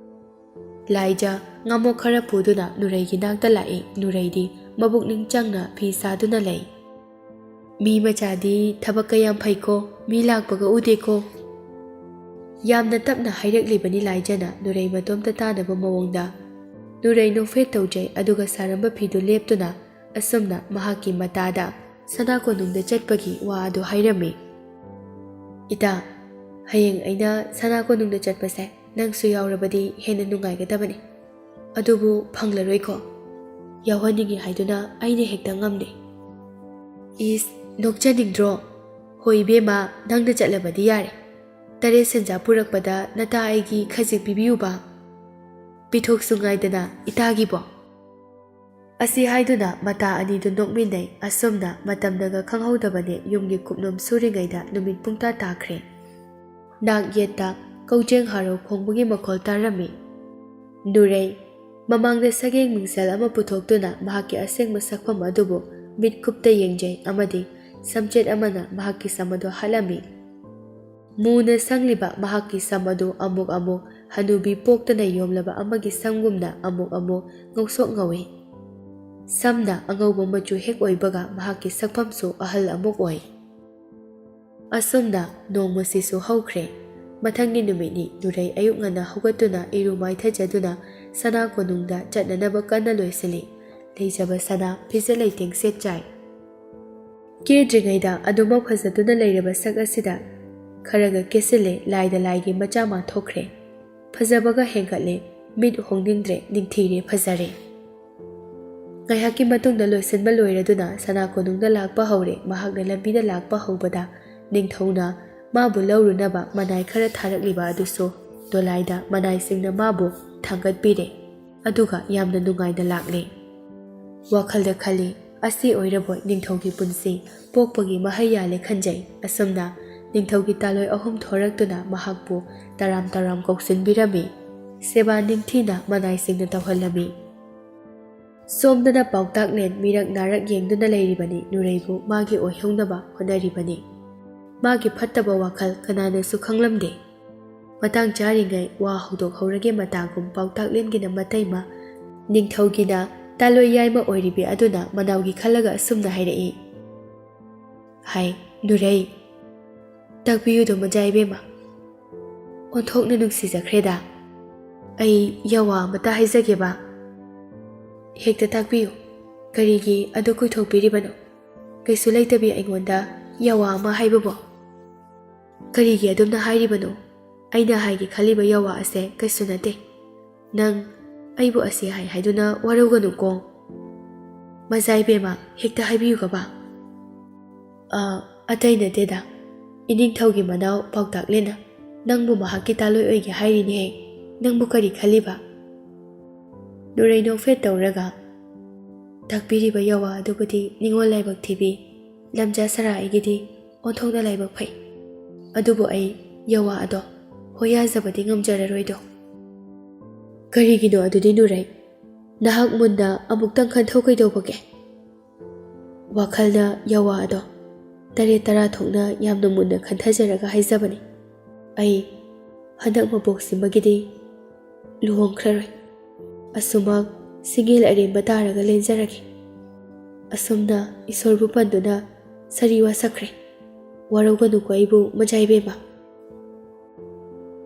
ꯂꯥꯏꯖ ꯉꯥꯃꯣꯛ ꯈꯔ ꯄꯨꯗꯨꯅ ꯅꯨꯔꯩꯒꯤ ꯅꯥꯛꯇ ꯂꯥꯛꯏ꯫ ꯅꯨꯔꯩꯗꯤ ꯃꯕꯨꯛꯅꯤꯡ ꯆꯪꯅ ꯐꯤ ꯁꯥꯗꯨꯅ ꯂꯩ꯫ "ꯃꯤ ꯃꯆꯥꯗꯤ ꯊꯕꯛꯀ ꯌꯥꯝ ꯐꯩꯀꯣ, ꯃꯤ ꯂꯥꯛꯄꯒ ꯎꯗꯦꯀꯣ?" ꯌꯥꯝꯅ ꯇꯞꯅ ꯍꯥꯏꯔꯛꯂꯤꯕꯅꯤ ꯂꯥꯏꯖꯅ ꯅꯨꯔꯩ ꯃꯇꯣꯝꯇ ꯇꯥꯅꯕ ꯃꯑꯣꯡꯗ꯫ ꯅꯨꯔꯩ ꯅꯣꯛꯐꯦꯠ ꯇꯧꯖꯩ, ꯑꯗꯨꯒ ꯁꯥꯔꯝꯕ ꯐꯤꯗꯨ ꯂꯦꯞꯇꯨꯅ ꯑꯁꯨꯝꯅ ꯃꯍꯥꯛꯀꯤ ꯃꯇꯥꯗ ꯁꯅꯥ ꯀꯣꯅꯨꯡꯗ ꯆꯠꯄꯒꯤ ꯋꯥ ꯑꯗꯨ ꯍꯥꯏꯔꯝꯃꯤ꯫ "ꯏꯇꯥ, ꯍꯌꯦꯡ ꯑꯩꯅ ꯁꯅꯥ ꯀꯣꯅꯨꯡꯗ ꯆꯠꯄꯁꯦ ꯅꯪꯁꯨ ꯌꯥꯎꯔꯕꯗꯤ ꯍꯦꯟꯅ ꯅꯨꯡꯉꯥꯏꯒꯗꯕꯅꯤ꯫ ꯑꯗꯨꯕꯨ ꯐꯪꯂꯔꯣꯏꯀꯣ꯫ ꯌꯥꯎꯍꯟꯅꯤꯡꯉꯤ ꯍꯥꯏꯗꯨꯅ ꯑꯩꯅ ꯍꯦꯛꯇ ꯉꯝꯗꯦ꯫" "ꯏꯁ, ꯅꯣꯛꯆꯅꯤꯡꯗ꯭ꯔꯣ? ꯍꯣꯏ ꯏꯕꯦꯝꯃ, ꯅꯪꯅ ꯆꯠꯂꯕꯗꯤ ꯌꯥꯔꯦ꯫ ꯇꯔꯦꯠ ꯁꯦꯟꯖꯥ ꯄꯨꯔꯛꯄꯗ ꯅꯇꯥ ꯑꯩꯒꯤ ꯈꯖꯤꯛ ꯄꯤꯕꯤꯌꯨꯕ꯫ ꯄꯤꯊꯣꯛꯁꯨ ꯉꯥꯏꯗꯅ ꯏꯇꯥꯒꯤꯕꯣ꯫" ꯑꯁꯤ ꯍꯥꯏꯗꯨꯅ ꯃꯇꯥ ꯑꯅꯤꯗꯨ ꯅꯣꯛꯃꯤꯟꯅꯩ꯫ ꯑꯁꯨꯝꯅ ꯃꯇꯝꯅꯒ ꯈꯪꯍꯧꯗꯕꯅꯦ, ꯌꯨꯝꯒꯤ ꯀꯨꯞꯅꯣꯝ ꯁꯨꯔꯤꯉꯩꯗ ꯅꯨꯃꯤꯠ ꯄꯨꯡꯇꯥ ꯇꯥꯈ꯭ꯔꯦ꯫ ꯅꯥꯛ ꯌꯦꯠꯇ ꯀꯧꯖꯦꯡ ꯍꯥꯔꯧ ꯈꯣꯡꯕꯒꯤ ꯃꯈꯣꯜ ꯇꯥꯔꯝꯃꯤ꯫ ꯅꯨꯔꯩ ꯃꯃꯥꯡꯗ ꯁꯛꯌꯦꯡ ꯃꯤꯡꯁꯦꯜ ꯑꯃ ꯄꯨꯊꯣꯛꯇꯨꯅ ꯃꯍꯥꯛꯀꯤ ꯑꯁꯦꯡꯕ ꯁꯛꯐꯝ ꯑꯗꯨꯕꯨ ꯃꯤꯠ ꯀꯨꯞꯇ ꯌꯦꯡꯖꯩ ꯑꯃꯗꯤ ꯁꯝꯆꯦꯠ ꯑꯃꯅ ꯃꯍꯥꯛꯀꯤ ꯁꯝ ꯑꯗꯨ ꯍꯥꯠꯂꯝꯃꯤ꯫ ꯃꯨꯅ ꯁꯪꯂꯤꯕ ꯃꯍꯥꯛꯀꯤ ꯁꯝ ꯑꯗꯨ ꯑꯃꯨꯛ ꯑꯃꯨꯛ ꯍꯅꯨꯕꯤ ꯄꯣꯛꯇꯅ ꯌꯣꯝꯂꯕ ꯑꯃꯒꯤ ꯁꯝꯒꯨꯝꯅ ꯑꯃꯨꯛ ꯑꯃꯨꯛ ꯉꯧꯁꯣꯛ ꯉꯧꯏ꯫ ꯁꯝꯅ ꯑꯉꯧꯕ ꯃꯆꯨ ꯍꯦꯛ ꯑꯣꯏꯕꯒ ꯃꯍꯥꯛꯀꯤ ꯁꯛꯐꯝꯁꯨ ꯑꯍꯜ ꯑꯃꯨꯛ ꯑꯣꯏ꯫ ꯑꯁꯨꯝꯅ ꯅꯣꯡꯃꯁꯤꯁꯨ ꯍꯧꯈ꯭ꯔꯦ꯫ ꯃꯊꯪꯒꯤ ꯅꯨꯃꯤꯠꯅꯤ꯫ ꯅꯨꯔꯩ ꯑꯌꯨꯛ ꯉꯟꯅ ꯍꯧꯒꯠꯇꯨꯅ ꯏꯔꯨ ꯃꯥꯏꯊꯖꯗꯨꯅ ꯁꯅꯥ ꯀꯣꯅꯨꯡꯗ ꯆꯠꯅꯅꯕ ꯀꯟꯅ ꯂꯣꯏꯁꯤꯜꯂꯤ꯫ ꯂꯩꯖꯕ ꯁꯅꯥ ꯐꯤꯖꯦꯠ ꯂꯩꯇꯦꯡ ꯁꯦꯠ ꯆꯥꯏ꯫ ꯀꯦꯗ꯭ꯔꯤꯉꯩꯗ ꯑꯗꯨꯃꯛ ꯐꯖꯗꯨꯅ ꯂꯩꯔꯕ ꯁꯛ ꯑꯁꯤꯗ ꯈꯔꯒ ꯀꯦꯁꯤꯜꯂꯦ, ꯂꯥꯏꯗ ꯂꯥꯏꯒꯤ ꯃꯆꯥ ꯃꯥꯟꯊꯣꯛꯈ꯭ꯔꯦ꯫ ꯐꯖꯕꯒ ꯍꯦꯟꯒꯠꯂꯦ, ꯃꯤꯠ ꯍꯣꯡꯅꯤꯡꯗ꯭ꯔꯦ, ꯅꯤꯡꯊꯤꯔꯦ, ꯐꯖꯔꯦ꯫ ꯉꯥꯏꯍꯥꯛꯀꯤ ꯃꯇꯨꯡꯗ ꯂꯣꯏꯁꯤꯟꯕ ꯂꯣꯏꯔꯗꯨꯅ ꯁꯅꯥ ꯀꯣꯅꯨꯡꯗ ꯂꯥꯛꯄ ꯍꯧꯔꯦ꯫ ꯃꯍꯥꯛꯅ ꯂꯝꯕꯤꯗ ꯂꯥꯛꯄ ꯍꯧꯕꯗ ꯅꯤꯡꯊꯧꯅ ꯃꯥꯕꯨ ꯂꯧꯔꯨꯅꯕ ꯃꯅꯥꯏ ꯈꯔ ꯊꯥꯔꯛꯂꯤꯕ ꯑꯗꯨꯁꯨ ꯗꯣꯂꯥꯏꯗ ꯃꯅꯥꯏꯁꯤꯡꯅ ꯃꯥꯕꯨ ꯊꯥꯡꯒꯠꯄꯤꯔꯦ꯫ ꯑꯗꯨꯒ ꯌꯥꯝꯅ ꯅꯨꯡꯉꯥꯏꯅ ꯂꯥꯛꯂꯦ꯫ ꯋꯥꯈꯜꯗ ꯈꯜꯂꯤ, "ꯑꯁꯤ ꯑꯣꯏꯔꯕꯣꯏ ꯅꯤꯡꯊꯧꯒꯤ ꯄꯨꯟꯁꯤ ꯄꯣꯛꯄꯒꯤ ꯃꯍꯩ ꯌꯥꯜꯂꯦ" ꯈꯟꯖꯩ꯫ ꯑꯁꯨꯝꯅ ꯅꯤꯡꯊꯧꯒꯤ ꯇꯥꯂꯣꯏ ꯑꯍꯨꯝ ꯊꯣꯔꯛꯇꯨꯅ ꯃꯍꯥꯛꯄꯨ ꯇꯔꯥꯝ ꯇꯔꯥꯝ ꯀꯧꯁꯤꯟꯕꯤꯔꯝꯃꯤ꯫ ꯁꯦꯕꯥ ꯅꯤꯡꯊꯤꯅ ꯃꯅꯥꯏꯁꯤꯡꯅ ꯇꯧꯍꯜꯂꯝꯃꯤ꯫ ꯁꯣꯝꯗꯅ ꯄꯥꯎꯇꯥꯛꯂꯦꯟ ꯃꯤꯔꯛ ꯅꯥꯔꯛ ꯌꯦꯡꯗꯨꯅ ꯂꯩꯔꯤꯕꯅꯤ꯫ ꯅꯨꯔꯩꯕꯨ ꯃꯥꯒꯤ ꯑꯣꯏꯍꯧꯅꯕ ꯍꯣꯠꯅꯔꯤꯕꯅꯤ꯫ ꯃꯥꯒꯤ ꯐꯠꯇꯕ ꯋꯥꯈꯜ ꯀꯅꯥꯅꯁꯨ ꯈꯪꯂꯝꯗꯦ꯫ ꯃꯇꯥꯡ ꯆꯥꯔꯤꯉꯩ ꯋꯥ ꯍꯧꯗꯣꯛꯍꯧꯔꯒꯦ꯫ ꯃꯇꯥꯒꯨꯝ ꯄꯥꯎꯇꯥꯛꯂꯦꯟꯒꯤꯅ ꯃꯇꯩꯃ, ꯅꯤꯡꯊꯧꯒꯤꯅ ꯇꯥꯂꯣꯏ ꯌꯥꯏꯃ ꯑꯣꯏꯔꯤꯕꯤ ꯑꯗꯨꯅ ꯃꯅꯥꯎꯒꯤ ꯈꯜꯂꯒ ꯑꯁꯨꯝꯅ ꯍꯥꯏꯔꯛꯏ, ꯍꯥꯏ, ꯅꯨꯔꯩ, ꯇꯥꯛꯄꯤꯌꯨꯗꯣ ꯃꯖꯥ ꯏꯕꯦꯝꯃ꯫ ꯑꯣꯟꯊꯣꯛꯅ ꯅꯨꯡꯁꯤꯖꯈ꯭ꯔꯦꯗ꯫ ꯑꯩ ꯌꯥꯋꯥ ꯑꯃꯇ ꯍꯥꯏꯖꯒꯦꯕ꯫ ꯍꯦꯛꯇ ꯇꯥꯛꯄꯤꯌꯨ꯫ ꯀꯔꯤꯒꯤ ꯑꯗꯨ ꯀꯨꯏꯊꯣꯛꯄꯤꯔꯤꯕꯅꯣ? ꯀꯩꯁꯨ ꯂꯩꯇꯕꯤ ꯑꯩꯉꯣꯟꯗ ꯌꯥꯋꯥ ꯑꯃ ꯍꯥꯏꯕꯕꯣ? ꯀꯔꯤꯒꯤ ꯑꯗꯨꯝꯅ ꯍꯥꯏꯔꯤꯕꯅꯣ? ꯑꯩꯅ ꯍꯥꯏꯒꯦ ꯈꯜꯂꯤꯕ ꯌꯥꯋꯥ ꯑꯁꯦ ꯀꯩꯁꯨ ꯅꯠꯇꯦ꯫ ꯅꯪ ꯑꯩꯕꯨ ꯑꯁꯤ ꯍꯥꯏ ꯍꯥꯏꯗꯨꯅ ꯋꯥꯔꯧꯒꯅꯨꯀꯣ꯫ ꯃꯖꯥ ꯏꯕꯦꯝꯃ, ꯍꯦꯛꯇ ꯍꯥꯏꯕꯤꯌꯨꯒꯕ꯫ ꯑ, ꯑꯇꯩ ꯅꯠꯇꯦꯗ, ꯏꯅꯤꯡꯊꯧꯒꯤ ꯃꯅꯥꯎ ꯄꯥꯎꯇꯥꯛꯂꯦꯅ ꯅꯪꯕꯨ ꯃꯍꯥꯛꯀꯤ ꯇꯥꯂꯣꯏ ꯑꯣꯏꯒꯦ ꯍꯥꯏꯔꯤꯅꯦꯍꯦ꯫ ꯅꯪꯕꯨ ꯀꯔꯤ ꯈꯜꯂꯤꯕ? ꯅꯨꯔꯩ ꯅꯣꯛꯐꯦꯠ ꯇꯧꯔꯒ, ꯇꯥꯛꯄꯤꯔꯤꯕ ꯌꯥꯋꯥ ꯑꯗꯨꯕꯨꯗꯤ ꯅꯤꯉꯣꯜ ꯂꯥꯏꯕꯛ ꯊꯤꯕꯤ, ꯂꯝꯖꯥ ꯁꯔꯥ ꯑꯩꯒꯤꯗꯤ ꯑꯣꯟꯊꯣꯛꯅ ꯂꯥꯏꯕꯛ ꯐꯩ꯫ ꯑꯗꯨꯕꯨ ꯑꯩ ꯌꯥꯋꯥ ꯑꯗꯣ ꯍꯣꯌꯥꯖꯕꯗꯤ ꯉꯝꯖꯔꯔꯣꯏꯗꯣ꯫ ꯀꯔꯤꯒꯤꯅꯣ ꯑꯗꯨꯗꯤ ꯅꯨꯔꯩ? ꯅꯍꯥꯛ ꯃꯨꯟꯅ ꯑꯃꯨꯛꯇꯪ ꯈꯟꯊꯧ ꯀꯩꯗꯧꯕꯒꯦ? ꯋꯥꯈꯜꯅ ꯌꯥꯋꯥ ꯑꯗꯣ ꯇꯔꯦꯠ ꯇꯔꯥ ꯊꯣꯛꯅ ꯌꯥꯝꯅ ꯃꯨꯟꯅ ꯈꯟꯊꯖꯔꯒ ꯍꯥꯏꯖꯕꯅꯤ꯫ ꯑꯩ ꯍꯟꯗꯛ ꯃꯄꯣꯛꯁꯤꯃꯒꯤꯗꯤ ꯂꯨꯍꯣꯡꯈ꯭ꯔꯔꯣꯏ꯫ ꯑꯁꯨꯃꯛ ꯁꯤꯡꯒꯦꯜ ꯑꯔꯦꯝꯕ ꯇꯥꯔꯒ ꯂꯦꯟꯖꯔꯒꯦ꯫ ꯑꯁꯨꯝꯅ ꯏꯁꯣꯔꯕꯨ ꯄꯟꯗꯨꯅ ꯁꯥꯔꯤ ꯋꯥꯁꯛꯈ꯭ꯔꯦ꯫ ꯋꯥꯔꯧꯒꯅꯨꯀꯣ ꯑꯩꯕꯨ, ꯃꯖꯥ ꯏꯕꯦꯝꯃ꯫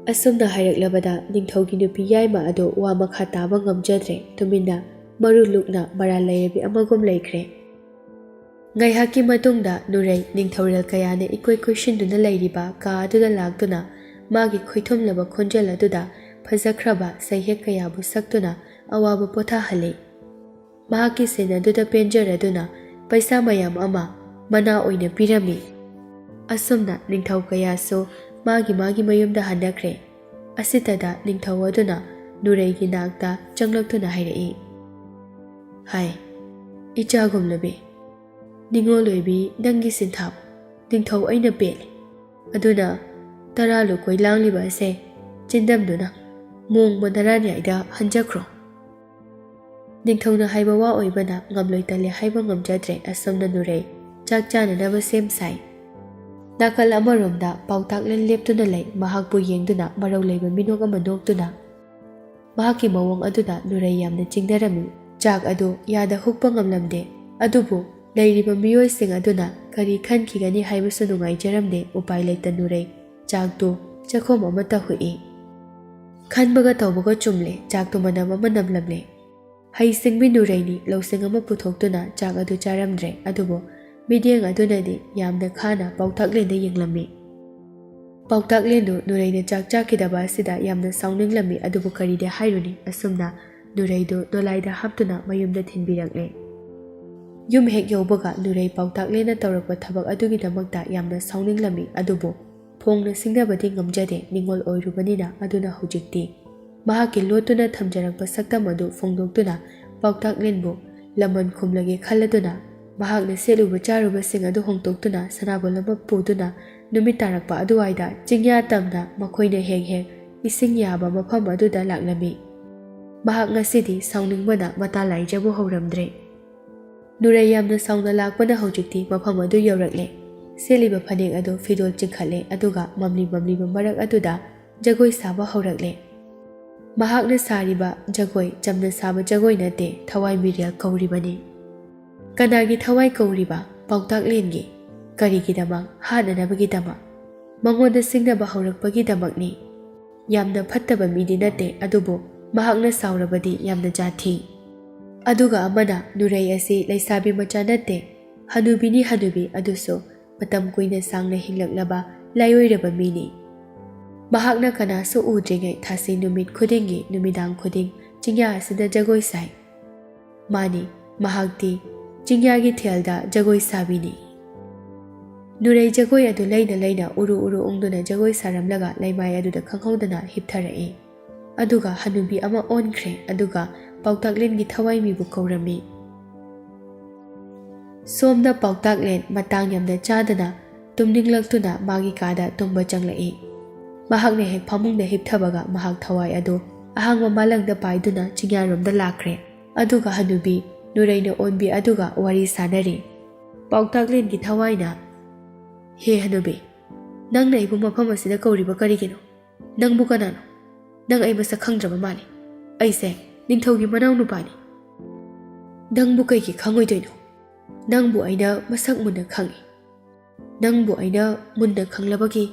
ꯑꯁꯨꯝꯅ ꯍꯥꯏꯔꯛꯂꯕꯗ ꯅꯤꯡꯊꯧꯒꯤ ꯅꯨꯄꯤ ꯌꯥꯏꯃ ꯑꯗꯨ ꯋꯥ ꯃꯈꯥ ꯇꯥꯕ ꯉꯝꯖꯗ꯭ꯔꯦ꯫ ꯇꯨꯃꯤꯟꯅ ꯃꯔꯨ ꯂꯨꯛꯅ ꯃꯔꯥꯜ ꯂꯩꯔꯕꯤ ꯑꯃꯒꯨꯝ ꯂꯩꯈ꯭ꯔꯦ꯫ ꯉꯥꯏꯍꯥꯛꯀꯤ ꯃꯇꯨꯡꯗ ꯅꯨꯔꯩ ꯅꯤꯡꯊꯧꯔꯦꯜ ꯀꯌꯥꯅ ꯏꯀꯣꯏ ꯀꯣꯏꯁꯤꯟꯗꯨꯅ ꯂꯩꯔꯤꯕ ꯀꯥ ꯑꯗꯨꯗ ꯂꯥꯛꯇꯨꯅ ꯃꯥꯒꯤ ꯈꯣꯏꯊꯨꯝꯂꯕ ꯈꯣꯟꯖꯦꯜ ꯑꯗꯨꯗ ꯐꯖꯈ꯭ꯔꯕ ꯁꯩꯍꯦꯛ ꯀꯌꯥꯕꯨ ꯁꯛꯇꯨꯅ ꯑꯋꯥꯕ ꯄꯣꯊꯥꯍꯜꯂꯤ꯫ ꯃꯍꯥꯛꯀꯤ ꯁꯤꯟ ꯑꯗꯨꯗ ꯄꯦꯟꯖꯔꯗꯨꯅ ꯄꯩꯁꯥ ꯃꯌꯥꯝ ꯑꯃ ꯃꯅꯥ ꯑꯣꯏꯅ ꯄꯤꯔꯝꯃꯤ꯫ ꯑꯁꯨꯝꯅ ꯅꯤꯡꯊꯧ ꯀꯌꯥꯁꯨ ꯃꯥꯒꯤ ꯃꯥꯒꯤ ꯃꯌꯨꯝꯗ ꯍꯟꯅꯈ꯭ꯔꯦ꯫ ꯑꯁꯤꯇꯗ ꯅꯤꯡꯊꯧ ꯑꯗꯨꯅ ꯅꯨꯔꯩꯒꯤ ꯅꯥꯛꯇ ꯆꯪꯂꯛꯇꯨꯅ ꯍꯥꯏꯔꯛꯏ, ꯍꯥꯏ, ꯏꯆꯥꯒꯨꯝꯂꯕꯤ, ꯅꯤꯉꯣꯜ ꯑꯣꯏꯕꯤ ꯅꯪꯒꯤ ꯁꯤꯟꯊꯥ ꯅꯤꯡꯊꯧ ꯑꯩꯅ ꯄꯦꯜꯂꯤ꯫ ꯑꯗꯨꯅ ꯇꯔꯥ ꯂꯨꯀꯣꯏ ꯂꯥꯡꯂꯤꯕ ꯑꯁꯦ ꯆꯤꯟꯗꯝꯗꯨꯅ ꯃꯣꯡꯕ ꯅꯔꯥꯟꯌꯥꯏꯗ ꯍꯟꯖꯈ꯭ꯔꯣ꯫ ꯅꯤꯡꯊꯧꯅ ꯍꯥꯏꯕ ꯋꯥ ꯑꯣꯏꯕꯅ ꯉꯝꯂꯣꯏ ꯇꯜꯂꯦ ꯍꯥꯏꯕ ꯉꯝꯖꯗ꯭ꯔꯦ꯫ ꯑꯁꯣꯝꯅ ꯅꯨꯔꯩ ꯆꯥꯛ ꯆꯥꯅꯅꯕ ꯁꯦꯝ ꯁꯥꯏ꯫ ꯅꯥꯀꯜ ꯑꯃꯔꯣꯝꯗ ꯄꯥꯎꯇꯥꯛꯂꯦꯟ ꯂꯦꯞꯇꯨꯅ ꯂꯩ꯫ ꯃꯍꯥꯛꯄꯨ ꯌꯦꯡꯗꯨꯅ ꯃꯔꯧ ꯂꯩꯕ ꯃꯤꯅꯣꯛ ꯑꯃ ꯅꯣꯛꯇꯨꯅ ꯃꯍꯥꯛꯀꯤ ꯃꯑꯣꯡ ꯑꯗꯨꯅ ꯅꯨꯔꯩ ꯌꯥꯝꯅ ꯆꯤꯡꯅꯔꯝꯃꯤ꯫ ꯆꯥꯛ ꯑꯗꯨ ꯌꯥꯗ ꯍꯨꯛꯄ ꯉꯝꯂꯝꯗꯦ꯫ ꯑꯗꯨꯕꯨ ꯂꯩꯔꯤꯕ ꯃꯤꯑꯣꯏꯁꯤꯡ ꯑꯗꯨꯅ ꯀꯔꯤ ꯈꯟꯈꯤꯒꯅꯤ ꯍꯥꯏꯕꯁꯨ ꯅꯨꯡꯉꯥꯏꯖꯔꯝꯗꯦ꯫ ꯎꯄꯥꯏ ꯂꯩꯇ ꯅꯨꯔꯩ ꯆꯥꯛꯇꯨ ꯆꯥꯛꯈꯣꯝ ꯑꯃꯠꯇ ꯍꯨꯛꯏ꯫ ꯈꯟꯕꯒ ꯇꯧꯕꯒ ꯆꯨꯝꯂꯦ꯫ ꯆꯥꯛꯇꯨ ꯃꯅꯝ ꯑꯃ ꯅꯝꯂꯝꯂꯦ꯫ ꯍꯩꯁꯤꯡꯕꯤ ꯅꯨꯔꯩꯅꯤ ꯂꯧꯁꯤꯡ ꯑꯃ ꯄꯨꯊꯣꯛꯇꯨꯅ ꯆꯥꯛ ꯑꯗꯨ ꯆꯥꯔꯝꯗ꯭ꯔꯦ꯫ ꯑꯗꯨꯕꯨ ꯃꯤꯠꯌꯦꯡ ꯑꯗꯨꯅꯗꯤ ꯌꯥꯝꯅ ꯈꯥꯅ ꯄꯥꯎꯇꯥꯛꯂꯦꯟꯗ ꯌꯦꯡꯂꯝꯃꯤ꯫ ꯄꯥꯎꯇꯥꯛꯂꯦꯟꯗꯨ ꯅꯨꯔꯩꯅ ꯆꯥꯛ ꯆꯥꯈꯤꯗꯕ ꯑꯁꯤꯗ ꯌꯥꯝꯅ ꯁꯥꯎꯅꯤꯡꯂꯝꯃꯤ꯫ ꯑꯗꯨꯕꯨ ꯀꯔꯤꯗꯤ ꯍꯥꯏꯔꯨꯅꯤ? ꯑꯁꯨꯝꯅ ꯅꯨꯔꯩꯗꯨ ꯗꯣꯂꯥꯏꯗ ꯍꯥꯞꯇꯨꯅ ꯃꯌꯨꯝꯗ ꯊꯤꯟꯕꯤꯔꯛꯂꯦ꯫ ꯌꯨꯝ ꯍꯦꯛ ꯌꯧꯕꯒ ꯅꯨꯔꯩ ꯄꯥꯎꯇꯥꯛꯂꯦꯟꯅ ꯇꯧꯔꯛꯄ ꯊꯕꯛ ꯑꯗꯨꯒꯤꯗꯃꯛꯇ ꯌꯥꯝꯅ ꯁꯥꯎꯅꯤꯡꯂꯝꯃꯤ꯫ ꯑꯗꯨꯕꯨ ꯐꯣꯡꯅ ꯁꯤꯡꯅꯕꯗꯤ ꯉꯝꯖꯗꯦ꯫ ꯅꯤꯡꯉꯣꯜ ꯑꯣꯏꯔꯨꯕꯅꯤꯅ꯫ ꯑꯗꯨꯅ ꯍꯧꯖꯤꯛꯇꯤ ꯃꯍꯥꯛꯀꯤ ꯂꯣꯠꯇꯨꯅ ꯊꯝꯖꯔꯛꯄ ꯁꯛꯇꯝ ꯑꯗꯨ ꯐꯣꯡꯗꯣꯛꯇꯨꯅ ꯄꯥꯎꯇꯥꯛꯂꯦꯟꯕꯨ ꯂꯃꯟ ꯈꯨꯝꯂꯒꯦ ꯈꯜꯂꯗꯨꯅ ꯃꯍꯥꯛꯅ ꯁꯦꯠꯂꯨꯕ ꯆꯥꯔꯨꯕꯁꯤꯡ ꯑꯗꯨ ꯍꯣꯡꯗꯣꯛꯇꯨꯅ ꯁꯅꯥꯕꯣꯜ ꯑꯃ ꯄꯨꯗꯨꯅ ꯅꯨꯃꯤꯠ ꯇꯥꯔꯛꯄ ꯑꯗꯨꯋꯥꯏꯗ ꯆꯤꯡꯌꯥ ꯇꯝꯅ ꯃꯈꯣꯏꯅ ꯍꯦꯛ ꯍꯦꯛ ꯏꯁꯤꯡ ꯌꯥꯕ ꯃꯐꯝ ꯑꯗꯨꯗ ꯂꯥꯛꯂꯝꯃꯤ꯫ ꯃꯍꯥꯛ ꯉꯁꯤꯗꯤ ꯁꯥꯎꯅꯤꯡꯕꯅ ꯃꯇꯥ ꯂꯥꯏꯖꯕ ꯍꯧꯔꯝꯗ꯭ꯔꯦ꯫ ꯅꯨꯔꯩ ꯌꯥꯝꯅ ꯁꯥꯎꯅ ꯂꯥꯛꯄꯅ ꯍꯧꯖꯤꯛꯇꯤ ꯃꯐꯝ ꯑꯗꯨ ꯌꯧꯔꯛꯂꯦ꯫ ꯁꯦꯠꯂꯤꯕ ꯐꯅꯦꯛ ꯑꯗꯨ ꯐꯤꯗꯣꯜ ꯆꯤꯡꯈꯠꯂꯦ, ꯑꯗꯨꯒ ꯃꯝꯂꯤ ꯃꯝꯂꯤꯕ ꯃꯔꯛ ꯑꯗꯨꯗ ꯖꯒꯣꯏ ꯁꯥꯕ ꯍꯧꯔꯛꯂꯦ꯫ ꯃꯍꯥꯛꯅ ꯁꯥꯔꯤꯕ ꯖꯒꯣꯏ ꯆꯝꯅ ꯁꯥꯕ ꯖꯒꯣꯏ ꯅꯠꯇꯦ, ꯊꯋꯥꯏ ꯃꯤꯔꯦꯜ ꯀꯧꯔꯤꯕꯅꯤ꯫ ꯀꯅꯥꯒꯤ ꯊꯋꯥꯏ ꯀꯧꯔꯤꯕ? ꯄꯥꯎꯇꯥꯛꯂꯦꯟꯒꯤ꯫ ꯀꯔꯤꯒꯤꯗꯃꯛ? ꯍꯥꯠꯅꯅꯕꯒꯤꯗꯃꯛ꯫ ꯃꯉꯣꯟꯗ ꯁꯤꯡꯅꯕ ꯍꯧꯔꯛꯄꯒꯤꯗꯃꯛꯅꯤ꯫ ꯌꯥꯝꯅ ꯐꯠꯇꯕ ꯃꯤꯗꯤ ꯅꯠꯇꯦ, ꯑꯗꯨꯕꯨ ꯃꯍꯥꯛꯅ ꯁꯥꯎꯔꯕꯗꯤ ꯌꯥꯝꯅ ꯖꯥꯊꯤ꯫ ꯑꯗꯨꯒ ꯑꯃꯅ, ꯅꯨꯔꯩ ꯑꯁꯤ ꯂꯩꯁꯥꯕꯤ ꯃꯆꯥ ꯅꯠꯇꯦ, ꯍꯅꯨꯕꯤꯅꯤ ꯍꯅꯨꯕꯤ, ꯑꯗꯨꯁꯨ ꯃꯇꯝ ꯀꯨꯏꯅ ꯁꯥꯡꯅ ꯍꯤꯡꯂꯛꯂꯕ ꯂꯥꯏꯑꯣꯏꯔꯕ ꯃꯤꯅꯤ꯫ ꯃꯍꯥꯛꯅ ꯀꯅꯥꯁꯨ ꯎꯗ꯭ꯔꯤꯉꯩ ꯊꯥꯁꯤ ꯅꯨꯃꯤꯠ ꯈꯨꯗꯤꯡꯒꯤ ꯅꯨꯃꯤꯗꯥꯡ ꯈꯨꯗꯤꯡ ꯆꯤꯡꯌꯥ ꯑꯁꯤꯗ ꯖꯒꯣꯏ ꯁꯥꯏ꯫ ꯃꯥꯅꯤ, ꯃꯍꯥꯛꯇꯤ ꯆꯤꯡꯌꯥꯒꯤ ꯊꯦꯜꯗ ꯖꯒꯣꯏ ꯁꯥꯕꯤꯅꯤ꯫ ꯅꯨꯔꯩ ꯖꯒꯣꯏ ꯑꯗꯨ ꯂꯩꯅ ꯂꯩꯅ ꯎꯔꯨ ꯎꯔꯨ ꯎꯪꯗꯨꯅ ꯖꯒꯣꯏ ꯁꯥꯔꯝꯂꯒ ꯂꯩꯃꯥꯏ ꯑꯗꯨꯗ ꯈꯪꯍꯧꯗꯅ ꯍꯤꯞꯊꯔꯛꯏ꯫ ꯑꯗꯨꯒ ꯍꯅꯨꯕꯤ ꯑꯃ ꯑꯣꯟꯈ꯭ꯔꯦ, ꯑꯗꯨꯒ ꯄꯥꯎꯇꯥꯛꯂꯦꯟꯒꯤ ꯊꯋꯥꯏ ꯃꯤꯕꯨ ꯀꯧꯔꯝꯃꯤ꯫ ꯁꯣꯝꯗ ꯄꯥꯎꯇꯥꯛꯂꯦꯟ ꯃꯇꯥꯡ ꯌꯥꯝꯅ ꯆꯥꯗꯅ ꯇꯨꯝꯅꯤꯡꯂꯛꯇꯨꯅ ꯃꯥꯒꯤ ꯀꯥꯗ ꯇꯨꯝꯕ ꯆꯪꯂꯛꯏ꯫ ꯃꯍꯥꯛꯅ ꯍꯦꯛ ꯐꯃꯨꯡꯗ ꯍꯤꯞꯊꯕꯒ ꯃꯍꯥꯛ ꯊꯋꯥꯏ ꯑꯗꯨ ꯑꯍꯥꯡꯕ ꯃꯥꯂꯪꯗ ꯄꯥꯏꯗꯨꯅ ꯆꯤꯡꯌꯥꯔꯣꯝꯗ ꯂꯥꯛꯈ꯭ꯔꯦ꯫ ꯑꯗꯨꯒ ꯍꯅꯨꯕꯤ ꯅꯨꯔꯩꯅ ꯑꯣꯟꯕꯤ ꯑꯗꯨꯒ ꯋꯥꯔꯤ ꯁꯥꯟꯅꯔꯤ꯫ ꯄꯥꯎꯇꯥꯛꯂꯦꯟꯒꯤ ꯊꯋꯥꯏꯅ, "ꯍꯦ ꯍꯅꯨꯕꯤ, ꯅꯪꯅ ꯑꯩꯕꯨ ꯃꯐꯝ ꯑꯁꯤꯗ ꯀꯧꯔꯤꯕ ꯀꯔꯤꯒꯤꯅꯣ? ꯅꯪꯕꯨ ꯀꯅꯥꯅꯣ? ꯅꯪ ꯑꯩ ꯃꯁꯛ ꯈꯪꯗ꯭ꯔꯕ ꯃꯥꯜꯂꯦ꯫ ꯑꯩꯁꯦ ꯅꯤꯡꯊꯧꯒꯤ ꯃꯅꯥꯎ ꯅꯨꯄꯥꯅꯤ꯫ ꯅꯪꯕꯨ ꯀꯩꯒꯤ ꯈꯪꯉꯣꯏꯗꯣꯏꯅꯣ? ꯅꯪꯕꯨ ꯑꯩꯅ ꯃꯁꯛ ꯃꯨꯟꯅ ꯈꯪꯏ꯫ ꯅꯪꯕꯨ ꯑꯩꯅ ꯃꯨꯟꯅ ꯈꯪꯂꯕꯒꯤ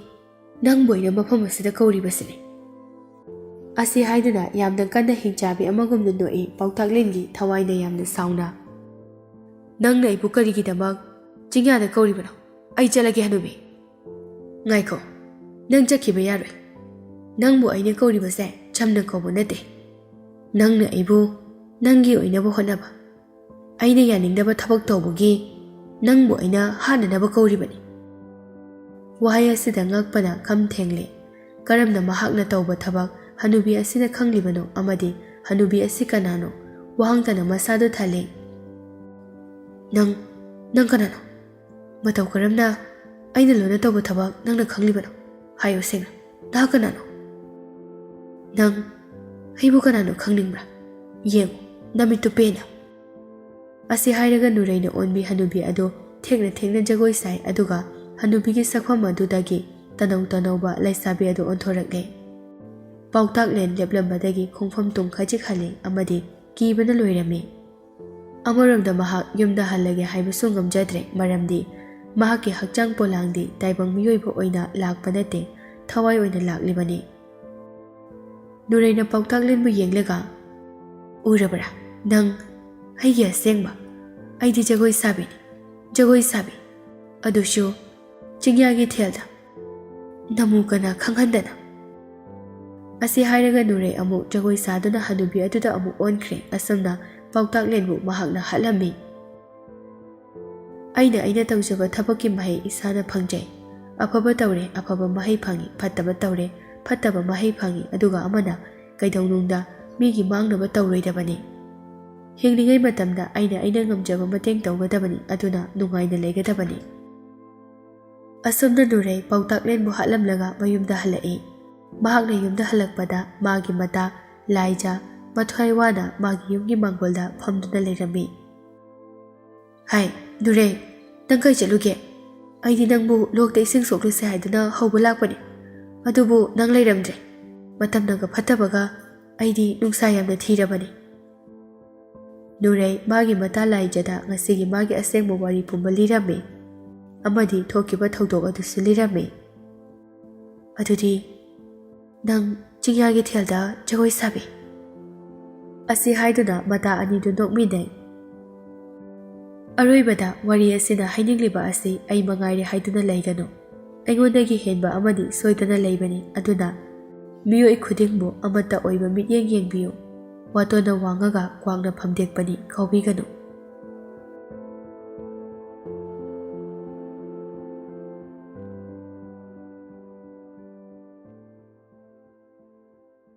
ꯅꯪꯕꯨ ꯑꯩꯅ ꯃꯐꯝ ꯑꯁꯤꯗ ꯀꯧꯔꯤꯕꯁꯤꯅꯤ꯫" ꯑꯁꯤ ꯍꯥꯏꯗꯨꯅ ꯌꯥꯝꯅ ꯀꯟꯅ ꯍꯤꯡꯆꯥꯕꯤ ꯑꯃꯒꯨꯝꯅ ꯅꯣꯛꯏ ꯄꯥꯎꯇꯥꯛꯂꯦꯟꯒꯤ ꯊꯋꯥꯏꯅ ꯌꯥꯝꯅ ꯁꯥꯎꯅ꯫ "ꯅꯪꯅ ꯑꯩꯕꯨ ꯀꯔꯤꯒꯤꯗꯃꯛ ꯆꯤꯡꯌꯥꯗ ꯀꯧꯔꯤꯕꯅꯣ? ꯑꯩ ꯆꯠꯂꯒꯦ ꯍꯅꯨꯕꯤ꯫" "ꯉꯥꯏꯈꯣ, ꯅꯪ ꯆꯠꯈꯤꯕ ꯌꯥꯔꯣꯏ꯫ ꯅꯪꯕꯨ ꯑꯩꯅ ꯀꯧꯔꯤꯕꯁꯦ ꯆꯝꯅ ꯀꯧꯕ ꯅꯠꯇꯦ꯫ ꯅꯪꯅ ꯑꯩꯕꯨ ꯅꯪꯒꯤ ꯑꯣꯏꯅꯕ ꯍꯣꯠꯅꯕ, ꯑꯩꯅ ꯌꯥꯅꯤꯡꯗꯕ ꯊꯕꯛ ꯇꯧꯕꯒꯤ ꯅꯪꯕꯨ ꯑꯩꯅ ꯍꯥꯠꯅꯅꯕ ꯀꯧꯔꯤꯕꯅꯤ꯫" ꯋꯥꯍꯩ ꯑꯁꯤꯗ ꯉꯛꯄꯅ ꯈꯝ ꯊꯦꯡꯂꯦ꯫ ꯀꯔꯝꯅ ꯃꯍꯥꯛꯅ ꯇꯧꯕ ꯊꯕꯛ ꯍꯅꯨꯕꯤ ꯑꯁꯤꯅ ꯈꯪꯂꯤꯕꯅꯣ ꯑꯃꯗꯤ ꯍꯅꯨꯕꯤ ꯑꯁꯤ ꯀꯅꯥꯅꯣ? ꯋꯥꯍꯪꯇꯅ ꯃꯁꯥꯗꯨ ꯊꯜꯂꯦ꯫ "ꯅꯪ, ꯅꯪ ꯀꯅꯥꯅꯣ? ꯃꯇꯧ ꯀꯔꯝꯅ ꯑꯩꯅ ꯂꯣꯏꯅ ꯇꯧꯕ ꯊꯕꯛ ꯅꯪꯅ ꯈꯪꯂꯤꯕꯅꯣ? ꯍꯥꯏꯌꯨ ꯁꯦꯡꯅ, ꯅꯍꯥꯛ ꯀꯅꯥꯅꯣ? ꯅꯪ ꯑꯩꯕꯨ ꯀꯅꯥꯅꯣ ꯈꯪꯅꯤꯡꯕ꯭ꯔꯥ? ꯌꯦꯡꯉꯨ, ꯅꯃꯤꯠꯇꯨ ꯄꯦꯟꯅ꯫" ꯑꯁꯤ ꯍꯥꯏꯔꯒ ꯅꯨꯔꯩꯅ ꯑꯣꯟꯕꯤ ꯍꯅꯨꯕꯤ ꯑꯗꯨ ꯊꯦꯛꯅ ꯊꯦꯛꯅ ꯖꯒꯣꯏ ꯁꯥꯏ, ꯑꯗꯨꯒ ꯍꯅꯨꯕꯤꯒꯤ ꯁꯛꯐꯝ ꯑꯗꯨꯗꯒꯤ ꯇꯅꯧ ꯇꯅꯧꯕ ꯂꯩꯁꯥꯕꯤ ꯑꯗꯨ ꯑꯣꯟꯊꯣꯔꯛꯂꯦ꯫ ꯄꯥꯎꯇꯥꯛꯂꯦꯟ ꯂꯦꯞꯂꯝꯕꯗꯒꯤ ꯈꯣꯡꯐꯝ ꯇꯨꯝ ꯈꯖꯤꯛ ꯍꯜꯂꯦ ꯑꯃꯗꯤ ꯀꯤꯕꯅ ꯂꯣꯏꯔꯝꯃꯤ꯫ ꯑꯃꯔꯣꯝꯗ ꯃꯍꯥꯛ ꯌꯨꯝꯗ ꯍꯜꯂꯒꯦ ꯍꯥꯏꯕꯁꯨ ꯉꯝꯖꯗ꯭ꯔꯦ, ꯃꯔꯝꯗꯤ ꯃꯍꯥꯛꯀꯤ ꯍꯛꯆꯥꯡ ꯄꯣꯂꯥꯡꯗꯤ ꯇꯥꯏꯕꯪ ꯃꯤꯑꯣꯏꯕ ꯑꯣꯏꯅ ꯂꯥꯛꯄ ꯅꯠꯇꯦ, ꯊꯋꯥꯏ ꯑꯣꯏꯅ ꯂꯥꯛꯂꯤꯕꯅꯤ꯫ ꯅꯨꯔꯩꯅ ꯄꯥꯎꯇꯥꯛꯂꯦꯟꯕꯨ ꯌꯦꯡꯂꯒ, "ꯎꯔꯕ꯭ꯔꯥ? ꯅꯪ ꯑꯩꯒꯤ ꯑꯁꯦꯡꯕ, ꯑꯩꯗꯤ ꯖꯒꯣꯏ ꯁꯥꯕꯤꯅꯤ, ꯖꯒꯣꯏ ꯁꯥꯕꯤ꯫ ꯑꯗꯨꯁꯨ ꯆꯤꯡꯌꯥꯒꯤ ꯊꯦꯜꯗ, ꯅꯃꯨ ꯀꯅꯥ ꯈꯪꯍꯟꯗꯅ꯫" ꯑꯁꯤ ꯍꯥꯏꯔꯒ ꯅꯨꯔꯩ ꯑꯃꯨꯛ ꯖꯒꯣꯏ ꯁꯥꯗꯨꯅ ꯍꯅꯨꯕꯤ ꯑꯗꯨꯗ ꯑꯃꯨꯛ ꯑꯣꯟꯈ꯭ꯔꯦ꯫ ꯑꯁꯨꯝꯅ ꯄꯥꯎꯇꯥꯛꯂꯦꯟꯕꯨ ꯃꯍꯥꯛꯅ ꯍꯥꯠꯂꯝꯃꯤ꯫ "ꯑꯩꯅ ꯑꯩꯅ ꯇꯧꯖꯕ ꯊꯕꯛꯀꯤ ꯃꯍꯩ ꯏꯁꯥꯅ ꯐꯪꯖꯩ꯫ ꯑꯐꯕ ꯇꯧꯔꯦ, ꯑꯐꯕ ꯃꯍꯩ ꯐꯪꯏ, ꯐꯠꯇꯕ ꯇꯧꯔꯦ, ꯐꯠꯇꯕ ꯃꯍꯩ ꯐꯪꯏ, ꯑꯗꯨꯒ ꯑꯃꯅ ꯀꯩꯗꯧꯅꯨꯡꯗ ꯃꯤꯒꯤ ꯃꯥꯡꯅꯕ ꯇꯧꯔꯣꯏꯗꯕꯅꯤ꯫ ꯍꯤꯡꯂꯤꯉꯩ ꯃꯇꯝꯗ ꯑꯩꯅ ꯑꯩꯅ ꯉꯝꯖꯕ ꯃꯇꯦꯡ ꯇꯧꯒꯗꯕꯅꯤ, ꯑꯗꯨꯅ ꯅꯨꯡꯉꯥꯏꯅ ꯂꯩꯒꯗꯕꯅꯤ꯫" ꯑꯁꯨꯝꯅ ꯅꯨꯔꯩ ꯄꯥꯎꯇꯥꯛꯂꯦꯟꯕꯨ ꯍꯥꯠꯂꯝꯂꯒ ꯃꯌꯨꯝꯗ ꯍꯜꯂꯛꯏ꯫ ꯃꯍꯥꯛꯅ ꯌꯨꯝꯗ ꯍꯜꯂꯛꯄꯗ ꯃꯥꯒꯤ ꯃꯇꯥ ꯂꯥꯏꯖꯥ, ꯃꯊ꯭ꯋꯥꯏ ꯋꯥꯅ ꯃꯥꯒꯤ ꯌꯨꯝꯒꯤ ꯃꯥꯡꯒꯣꯜꯗ ꯐꯝꯗꯨꯅ ꯂꯩꯔꯝꯃꯤ꯫ "ꯍꯥꯏ, ꯅꯨꯔꯦ, ꯅꯪ ꯀꯥꯏ ꯆꯠꯂꯨꯒꯦ? ꯑꯩꯗꯤ ꯅꯪꯕꯨ ꯂꯣꯛꯇ ꯏꯁꯤꯡ ꯁꯣꯛꯂꯨꯁꯦ ꯍꯥꯏꯗꯨꯅ ꯍꯧꯕ ꯂꯥꯛꯄꯅꯤ, ꯑꯗꯨꯕꯨ ꯅꯪ ꯂꯩꯔꯝꯗ꯭ꯔꯦ꯫ ꯃꯇꯝꯅꯒ ꯐꯠꯇꯕꯒ ꯑꯩꯗꯤ ꯅꯨꯡꯁꯥ ꯌꯥꯝꯅ ꯊꯤꯔꯕꯅꯤ꯫" ꯅꯨꯔꯩ ꯃꯥꯒꯤ ꯃꯇꯥ ꯂꯥꯏꯖꯗ ꯉꯁꯤꯒꯤ ꯃꯥꯒꯤ ꯑꯁꯦꯡꯕ ꯋꯥꯔꯤ ꯄꯨꯝꯕ ꯂꯤꯔꯝꯃꯤ, ꯑꯃꯗꯤ ꯊꯣꯛꯈꯤꯕ ꯊꯧꯗꯣꯛ ꯑꯗꯨꯁꯨ ꯂꯤꯔꯝꯃꯤ꯫ "ꯑꯗꯨꯗꯤ ꯅꯪ ꯆꯤꯡꯌꯥꯒꯤ ꯊꯦꯜꯗ ꯖꯒꯣꯏ ꯁꯥꯕꯤ?" ꯑꯁꯤ ꯍꯥꯏꯗꯨꯅ ꯃꯇꯥ ꯑꯅꯤꯗꯨ ꯅꯣꯛꯃꯤꯟꯅꯩ꯫ ꯑꯔꯣꯏꯕꯗ ꯋꯥꯔꯤ ꯑꯁꯤꯅ ꯍꯥꯏꯅꯤꯡꯂꯤꯕ ꯑꯁꯤ ꯑꯩ ꯃꯉꯥꯏꯔꯦ ꯍꯥꯏꯗꯨꯅ ꯂꯩꯒꯅꯨ꯫ ꯑꯩꯉꯣꯟꯗꯒꯤ ꯍꯦꯟꯕ ꯑꯃꯗꯤ ꯁꯣꯏꯗꯅ ꯂꯩꯕꯅꯤ꯫ ꯑꯗꯨꯅ ꯃꯤꯑꯣꯏ ꯈꯨꯗꯤꯡꯕꯨ ꯑꯃꯠꯇ ꯑꯣꯏꯕ ꯃꯤꯠꯌꯦꯡ ꯌꯦꯡꯕꯤꯌꯨ꯫ ꯋꯥꯇꯣꯟꯅ ꯋꯥꯡꯉꯒ ꯀ꯭ꯋꯥꯛꯅ ꯐꯝꯗꯦꯛꯄꯅꯤ, ꯀꯥꯎꯕꯤꯒꯅꯨ꯫